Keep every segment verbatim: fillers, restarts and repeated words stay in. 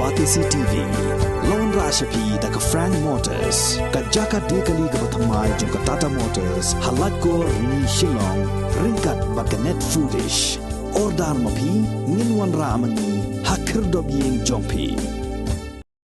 Batesi T V la wanrah sha phi da ka Frank Motors, ka jaka die kali kaba thymmai jong ka Tata Motors, ha Laitkor, Rni, Shillong, ryngkat bad ka Net Foodish. Order ma phi, ngin wanrah ma ngi ha khyrdop ïing jong phi.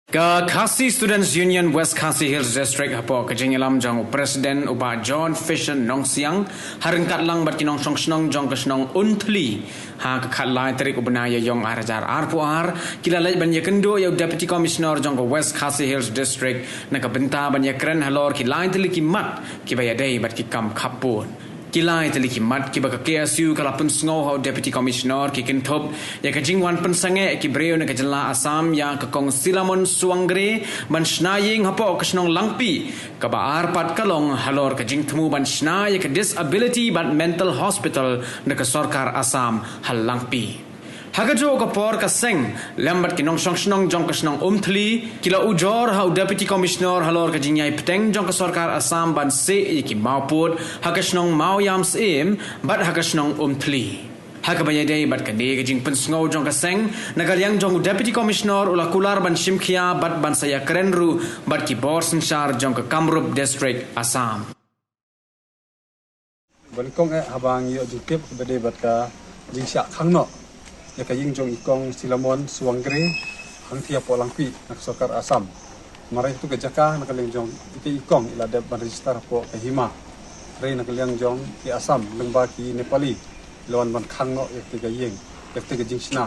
Ka Khasi Students Union West Khasi Hills District hapoh ka jingïalam jong u President u Bah John Fisher Nongsiang, ha ryngkat lang bad ki nongshong shnong jong ka shnong Umthli, ha ka khatlai tarik u bnai Ïaïong ar hajar arphew ar, ki la leit ban ïakynduh ïa u Deputy Commissioner jong ka West Khasi Hills District na ka bynta ban ïakren halor ki lai tylli ki mat kiba ïadei bad ki kam khappud. Ki lai tylli ki mat kiba ka K S U ka la pynsngew ha u Deputy Commissioner ki kynthup ïa ka jingwan pynsangeh ki briew na ka jylla Assam ïa ka Kong Silamon Suangre ban shna ïing hapoh ka shnong Langpih, kaba ar pat ka long halor ka jingthmu ban shna ïa ka Disability bad Mental Hospital na ka sorkar Assam ha Langpih. Ha kajuh ka por ka seng lem bad ki nongshong shnong jong ka shnong Umthli ki la ujor ha u Deputy Commissioner halor ka jingïai bteng jong ka sorkar Assam ban sieh ïa ki mawpud ha ka shnong Mawiamsyiem bad ha ka shnong Umthli. Ha kaba ïadei bad kane ka jingpynsngew jong ka seng, na ka liang jong u Deputy Commissioner u la kular ban shim khia bad ban sa ïakren ruh bad ki bor synshar jong ka Kamrup District, Assam. Ba nyngkong eh haba ngi ïoh jingtip kaba dei bad ka jingshah khang noh ïa ka ïing jong i Kong Silamon Suangre hangthie hapoh Langpih na ka sorkar Assam. Namar ïa katu ka jaka na ka liang jong i Kong i la dep ban register hapoh ka hima. Hynrei na ka liang jong ki Assam lyngba ki Nepali i la wan ban khang noh ïa katu ka ïing, ïa katu ka jingshna.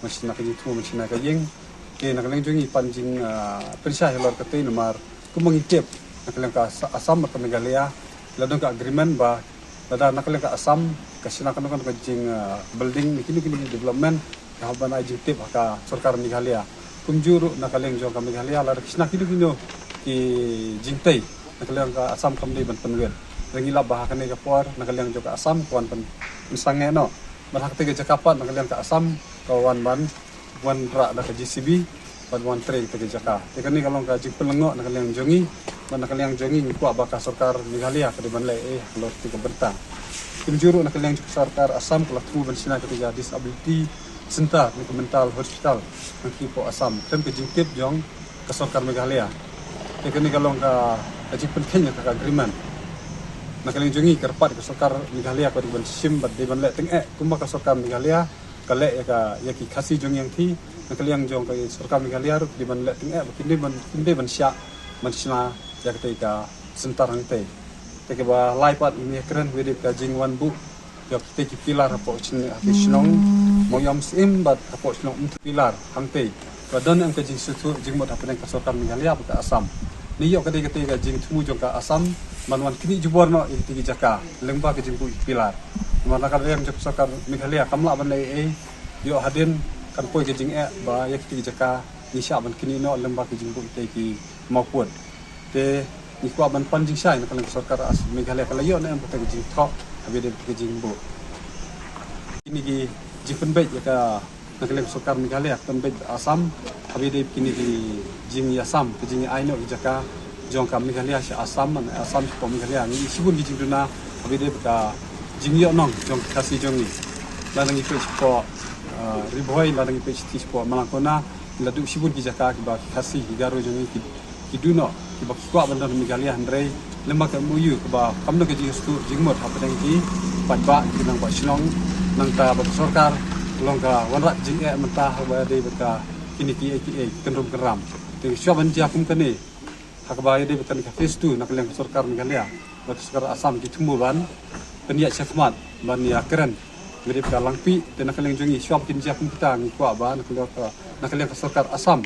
Ban shna ka jingthmu ban shna ka ïing. Te na ka liang jong ngi pan jing, ah, pynshai halor kata namar kumba ngi tip na ka liang ka Assa-, Assam bad ka Meghalaya la don ka agreement ba lada na ka liang ka Assam ka shna kano kano ka jing, ah, building ne kino kino ki development ka hap ban ai jingtip ha ka sorkar Meghalaya. Kumjuh ruh na ka liang jong ka Meghalaya lada ka shna kino kino ki jingtei na ka liang ka Assam kam dei ban pynwit. Te ngi lap ba ha kane ka por na ka liang jong ka Assam ka wan pyn-, pynsangeh noh. Bad ha kata ka jaka pat na ka liang ka Assam ka wan ban wanrah da ka J C B bad wan trei kata ka jaka. Te kane ka long ka jingpynlyngngoh na ka liang jong ngi bad na ka liang jong ngi ngi kwah ba ka sorkar Meghalaya ka dei ban leh eh halor kata ka bynta. Kumjuh ruh na ka liang jong ka sorkar Assam ka la thmu ban shna kata ka disability center ne ka mental hospital hangthie hapoh Assam. Khlem ka jingtip jong ka sorkar Meghalaya. Te kane ka long ka, ka jingpynkheiñ na ka agreement. Na ka liang jong ngi kyrpad ka sorkar Meghalaya ka dei ban shim bad dei ban leh tyngeh kumba ka sorkar Meghalaya ka leh ïa ka, ïa ki Khasi jong ngi hangthie. Na ka liang jong ka sorkar Meghalaya ruh ka dei ban leh tyngeh ba kin dei ban, kin dei ban shah ban shna ïa katei ka center hangtei. Te kaba lai pat ngi kren wei dei ka jingwan buh ïa kitei ki pilar hapoh shnong, ha ki shnong Mawiamsyiem bad hapoh shnong Umthli, pilar hangtei. Ba don em ka jingsngewthuh jingmut hapdeng ka sorkar Meghalaya bad ka Assam. Ngi ïoh ka dei katei ka jingthmu jong ka Assam ban wan knieh jubor noh ïa kitei ki jaka lyngba ka jingbuh ïa ki pilar. Namar na ka liang jong ka sorkar Meghalaya kam lah ban leh ei ei. Ïoh hadien kan poi ka jingeh ba ïa kitei ki jaka ngi shah ban knieh noh lyngba ka jingbuh ïa kitei ki mawpud. Te ngi kwah ban pan jingshai na ka liang ka sorkar As-, Meghalaya ka la ïoh ne em kata ka jingthoh haba ïadei bad ka jingbuh. Kine ki jingpynbeit ïa ka na ka liang ka sorkar Meghalaya ka pynbeit Assam haba ïadei bad kine ki jingïasam, ka jingïaineh ïa ka jaka jong ka Meghalaya sha Assam, ne Assam shapoh Meghalaya. Ngi shibun ki jingduna haba ïadei bad ka jingïohnong jong ka Khasi jong ngi. Lada ngi peit shapoh, ah, Ri Bhoi, lada ngi peit shapoh Malangkona, la duh shibun ki jaka kiba ki Khasi ki Garo jong ngi ki ki duh noh kiba ki kwah ban don ha Meghalaya, hynrei lyngba ka M O U kaba kam don ka jingsngewthuh jingmut hapdeng ki paidbah, ki rangbah shnong, nangta ba ka sorkar long ka wanrah jingeh mynta haba ïadei bad ka kine kiei kiei, kynrum kynram. Te shuwa ban jia kum kane ha kaba ïadei bad kane ka phase two na ka liang ka sorkar Meghalaya bad ka sorkar Assam ki thmu ban pynïaid shakhmat ban ïakren. Ïadei bad ka Langpih, te na ka liang jong ngi shuwa ba kin jia kum kita ngi kwah ba na ka liang ka, na ka liang ka sorkar Assam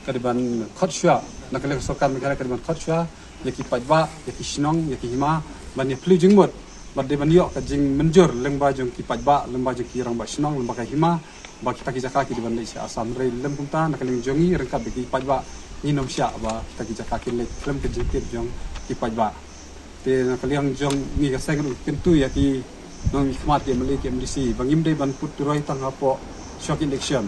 ka dei ban khot shuwa, na ka liang ka sorkar Meghalaya ka dei ban khot shuwa ïa ki paidbah, ïa ki shnong, ïa ki hima ban ïaphylliew jingmut bad dei ban ïoh ka jingmynjur lyngba jong ki paidbah, lyngba jong ki rangbah shnong, lyngba ka hima, ba kita ki jaka ki dei ban leit sha Assam. Hynrei lym kumta na ka liang jong ngi ryngkat bad ki paidbah ngin ym shah ba kita ki jaka kin leit khlem ka jingtip jong ki paidbah. Te na ka liang jong ngi ka seng ruh ngi kyntu ïa ki nongmihkhmat, ki M L A, ki M D C ba ngim dei ban put turoi tang hapoh shuwa ki election.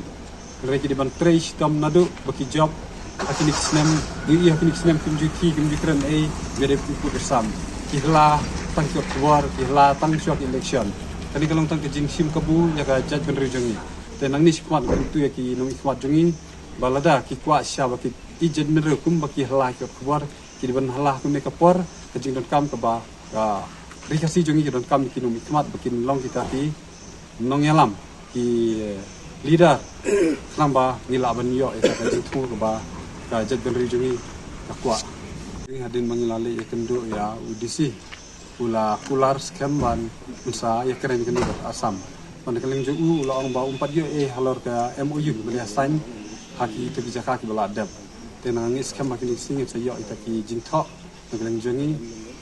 Hynrei ki dei ban trei shitom naduh ba ki jop ha kine ki snem, ïohi ha kine ki snem kim ju khie, kim ju kren ei, ba dei ki put sam. Ki hla tang ki khubor, ki hla tang shuwa ki election. Kane ka long tang ka jingshim kabu ïa ka jaitbynriew jong ngi. Te nangne shakhmat ngi kyntu ïa ki nongmihkhmat jong ngi Ba lada ki kwah shisha ba ki ïeit jaitbynriew kumba ki hap la ki khubor, ki dei ban hap la kumne ka por, ka jingdonkam kaba ka Ri Khasi jong ngi ka donkam ki nongmihkhmat ba kin long kita ki nongïalam, ki leader, khnang ba ngi lah ban ïoh ïa ka jingthmu kaba ka jaitbynriew jong ngi ka kwah. Hadien ba ngi la leit ïakynduh ïa u D C, u la kular skhem ban mynta ïakren kane bad Assam. Bad na ka liang jong u, u la ong ba um pat ïoh ei halor ka M O U ba la sign ha kita ki jaka kiba la dep. Te nga ngeit skhem ba kine ki sngi ngin sa ïoh ïa kita ki jingthoh na ka liang jong ngi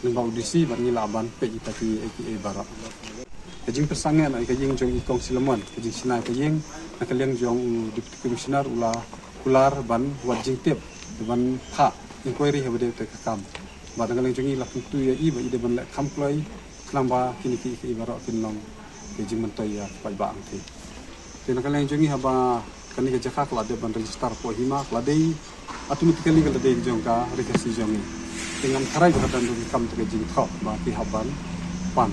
lyngba u D C bad ngi lah ban peit ïa kita kiei kiei baroh. Ka jingpyrshang eh na ka ïing jong i Kong Solomon, ka jingshna ïa ka ïing, na ka liang jong u Deputy Commissioner u la kular ban wad jingtip, ban phah inquiry haba dei te ka kam. Bad na ka liang jong ngi la kyntu ïa i ba i dei ban leh kham kloi, khnang ba kine kiei kiei baroh kin long ka jingmyntoi ïa ka paidbah hangtei. Te na ka liang jong ngi, haba kane ka jaka ka la dep ban register hapoh hima, ka la dei automatically ka la dei jong ka Ri Khasi jong ngi. Te ngan tharai ba ka dang don kam te ka jingthoh ba ki hap ban pan.